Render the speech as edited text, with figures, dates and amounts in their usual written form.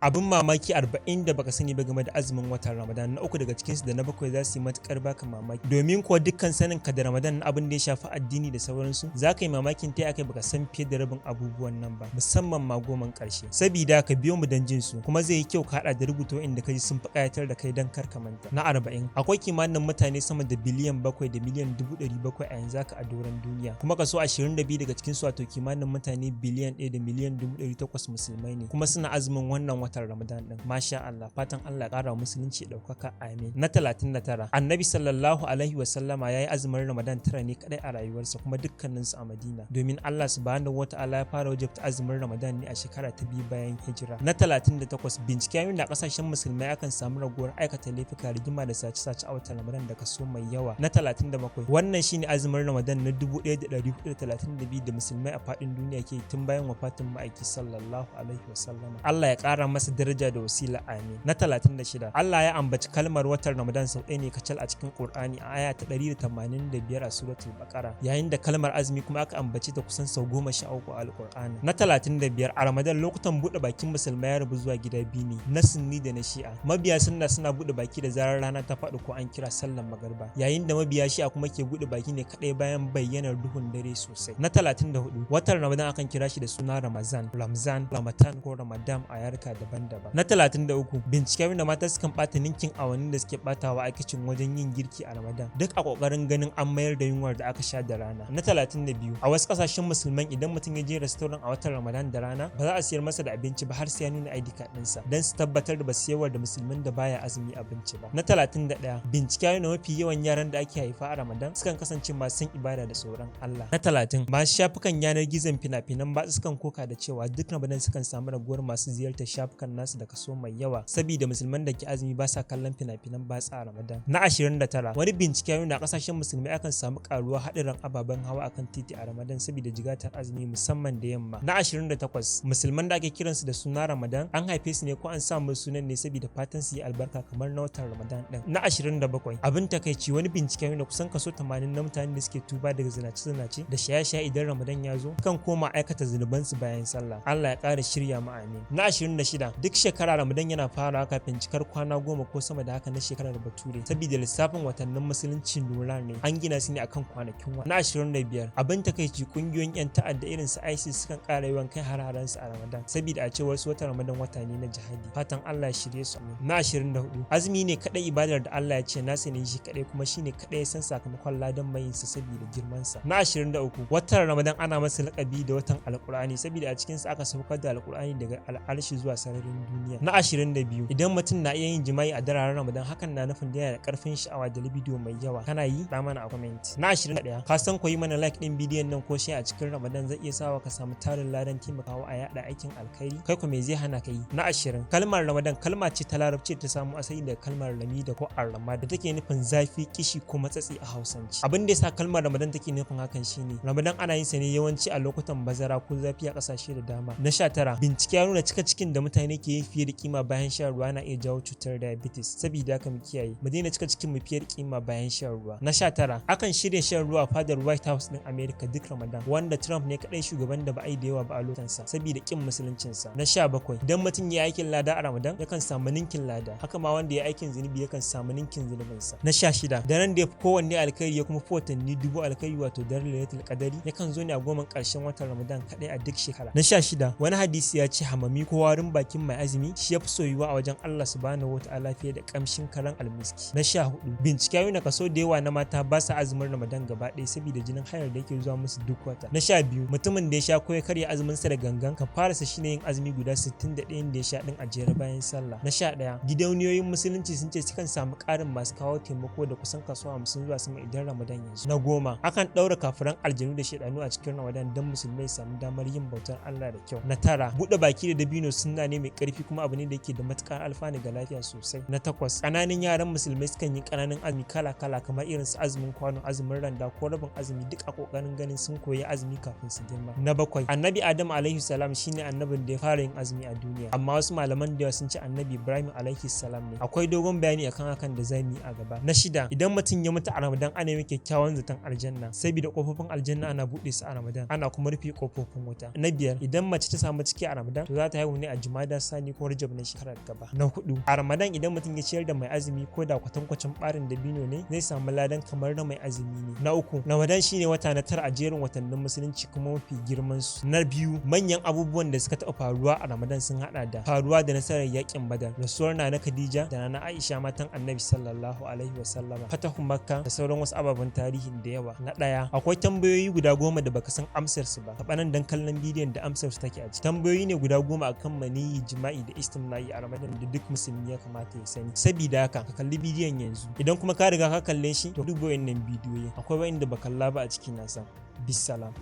Abin mamaki 40 da baka sani ba game da azumin watan Ramadan. Na uku daga cikinsu da na bakwai za su yi matukar baka mamaki, domin kuwa dukkan sanin ka da Ramadan na abin da ya shafi addini da sauransu, za ka yi mamakin ta akai baka san fiye da rabin abubuwan nan ba, musamman ma 10n karshe. Sabida ka biyo mu don jin su, kuma zai yi kyau ka hada da rubuta wa'inda ka ji sun fi kayatar da kai don kar ka manta. Na 40: akwai kimanin mutane sama da 7.7 biliyan a yanzu haka a doron duniya, kuma kaso 22 daga cikin su, wato kimanin mutane 1.8 biliyan musulmai ne, kuma suna azumin wannan watan Ramadan din. Masha Allah, fatan Allah ya kara musulunci ɗaukaka, amin. Na 39: Annabi sallallahu alaihi wa sallama yayi azumin Ramadan tara ne kadai a rayuwarsa, kuma dukkaninsu a Madina, domin Allah subhanahu wataala ya fara wajabta azumin Ramadan ne a shekara ta 2 bayan hijira. Na 38: bincike ya nuna kasashen musulmai akan samu raguwar aikata laifuka, rigima da sace-sace a watan Ramadan da kaso mai yawa. Na 37: wannan shine azumin Ramadan na 1432 da musulmai a faɗin duniya ke tun bayan wafatin ma'aiki sallallahu alaihi wasallama, Allah ya ƙara masa daraja da wasila, amin. Na 36: Allah ya ambaci kalmar watan Ramadan sau ɗaya ne kacal a cikin Qur'ani, a aya ta 185 a suratul Baqara, yayin da kalmar azumi kuma aka ambace ta kusan sau 13 a Alqur'ani. Na 35: a Ramadan lokutan buɗe bakin musulmai ya rabu zuwa gida biyu ne, na Sunni da na Shi'a. Mabiya Sunna suna buɗe baki da zarar rana ta faɗi ko an kira sallar magariba, yayin da mabiya Shi'a kuma ke buɗe baki ne kaɗai bayan bayyanar duhun dare sosai. Na 34: watan Ramadan akan kira shi da suna Ramazan, Ramzan, Ramatan ko Ramadan a yarka daban-daban. Na 33: bincike da mata sukan ɓata ninkin awannin da suke ɓatawa a kicin wajen yin girki a Ramadan, duk a ƙoƙarin ganin an mayar da yunwar da aka sha da rana. Na 32: a wasu ƙasashen musulman, idan mutum ya je restaurant a watan Ramadan da rana, ba za a siyar masa da abinci ba har sai ya nuna ID card ɗinsa, don su tabbatar da ba siyarwar da musulmin da baya azumi abinci ba. Na 31: bincike ya nuna mafi yawan yaran da ake haifa a Ramadan sukan kasance masu son ibada da tsoron Allah. Na 30: masu shafukan yanar gizon fina-finan batsa sukan koka da cewa duk Ramadan sukan samu raguwar masu ziyartar shafukan nasu da kaso mai yawa, saboda musulman da ke azumi ba sa kallon fina-finan batsa a Ramadan. Na 29: wani bincike ya nuna kasashen musulmai akan samu karuwar haɗuran ababen hawa akan titi a Ramadan saboda jigatar azumi, musamman da yamma. Na 28: musulman da ake kiransu da suna Ramadan an haife su ne ko an sa musu sunan ne saboda fatan su yi albarka kamar na watan Ramadan din. Na 27: abin takaici, wani bincike ya nuna kusan kaso 80 na mutanen da suke tuba daga zinace-zinace da shaye-shaye idan Ramadan ya zo kan koma aikata zunubansu bayan sallah. Allah ya ƙara shirya mu, amin. Na 26: duk shekara Ramadan yana farawa kafin cikar kwana 10 ko sama da haka na shekarar Bature, saboda lissafin watannin musulunci lunar ne, an gina su ne akan kwanakin wata. Na 25: abin takaici, kungiyoyin yan ta'adda irin su ISIS sukan ƙara yawan kai har su a Ramadan, saboda a cewar su watan Ramadan wata ne na jihadi. Fatan Allah ya shirye su, amin. Na 24: azumi ne kadai ibadar da Allah ya ce nasa ne shi kadai, kuma shine kadai ya san sakamakon ladan mai yin sa saboda girman sa. Na 23: watan Ramadan ana masa lakabi da watan Alkur'ani, saboda a cikin sa aka saukar da Alkur'ani daga al'arshi zuwa sararin duniya. Na 22: idan mutum na iya yin jima'i a dararen Ramadan, hakan na nufin yana da karfin sha'awa da libido mai yawa. Kana yi? Da mana a comment. Na 21: ka san koyi mana like din bidiyon nan ko share a cikin Ramadan zai iya sawa ka samu tarin ladan taimakawa a yada aikin alkhairi? Kai ko me zai hana ka yi? Na 20: kalmar Ramadan kalma ce ta Larabci ta samu asali daga kalmar ramida ko arrama, da take nufin zafi, kishi ko matsatsi a Hausance. Abin da yasa kalmar Ramadan take nufin hakan shine Ramadan ana yin sa ne yawanci a lokutan bazara ko zafi a kasashe da dama. Na 19: bincike ya nuna cika cikin da mutane ke yi fiye da kima bayan shan ruwa na iya jawo cutar diabetes. Saboda haka mu kiyaye, mu daina cika cikin mu fiye da kima bayan shan ruwa. Na 19: akan shirya shan ruwa a fadar White House din America duk Ramadan, wanda Trump ne kadai shugaban da ba a yi da yawa ba a lokutansa, saboda kin musuluncinsa. Na 17: idan mutum ya aikin lada a Ramadan, yakan samu ninkin lada, haka ma wanda ya aikin zunubi yakan samu ninkin zunubinsa. Na 16: daren da ya fi kowanne alkhairi ya kuma fi watanni dubu alkhairi, wato daren Lailatul Qadari, yakan zo ne a 10n karshen watan Ramadan kadai a duk shekara. Na 16: wani hadisi ya ce hamami ko warin bakin mai azumi shi ya fi soyuwa a wajen Allah subhanahu wataala fiye da kamshin karan almiski. Na 14: bincike ya nuna kaso da yawa na mata ba sa azumin Ramadan gaba ɗaya saboda jinin hailar da yake zuwa musu duk wata. Na 12: mutumin da ya sha ko ya karya azumin sa da gangan, kafararsa shine yin azumi guda 61 da ya sha din a jere bayan sallah. Na 11: gidauniyoyin musulunci sun ce sukan samu ƙarin masu kawo taimako da kusan kaso 50 zuwa sama idan Ramadan ya zo. Na 10: akan ɗaura kafiran aljanu da shaidanu a cikin Ramadan don musulmai su samu damar yin bautar Allah da kyau. Na 9: buɗe baki da dabino sunna ne mai ƙarfi, kuma abu ne da yake da matuƙar alfanu ga lafiya sosai. Na 8: ƙananan yaran musulmai sukan yi ƙananan azumi kala-kala, kamar irin su azumin kwano, azumin randa ko rabin azumi, duk a ƙoƙarin ganin sun koyi azumi kafin su girma. Na 7: Annabi Adam alaihi salam shine annabin da ya fara yin azumi a duniya, amma wasu malaman da yawa sun ce Annabi Ibrahim alaihi salam ne. Akwai dogon bayani akan hakan da zamu yi a gaba. Na 6: idan mutum ya mutu a Ramadan, ana yi kyakkyawan zaton aljanna, saboda kofofin aljanna ana buɗe su a Ramadan, ana kuma rufe kofofin wuta. Na 5: idan mace ta samu ciki a Ramadan, to za ta haihu ne a Jumada. Jumada Sani ko Rajab na shekarar gaba. Na hudu, a Ramadan idan mutum ya ciyar da mai azumi ko da kwatankwacin barin dabino ne, zai samu ladan kamar na mai azumi ne. Na uku, Ramadan shine wata na 9 a jerin watannin Musulunci kuma mafi girman su. Na biyu, manyan abubuwan da suka taɓa faruwa a Ramadan sun hada da faruwa da nasarar yakin Badar, rasuwar Nana Khadija da Nana Aisha matan Annabi sallallahu alaihi wasallama, fatahu Makka da sauran wasu ababen tarihin da yawa. Na ɗaya, akwai tambayoyi guda 10 da baka san amsar su ba. Taɓa nan don kallon bidiyon da amsar su take a ciki. Tambayoyi ne guda 10 akan maniyyi, jima'i da istimna'i a Ramadan da duk musulmi ya kamata ya sani. Sabida haka ka kalli bidiyon yanzu. Idan kuma ka riga ka kalle shi, to duba wayannan bidiyoyi. Akwai wayanda ba kalla ba a ciki, na san. Bisalam.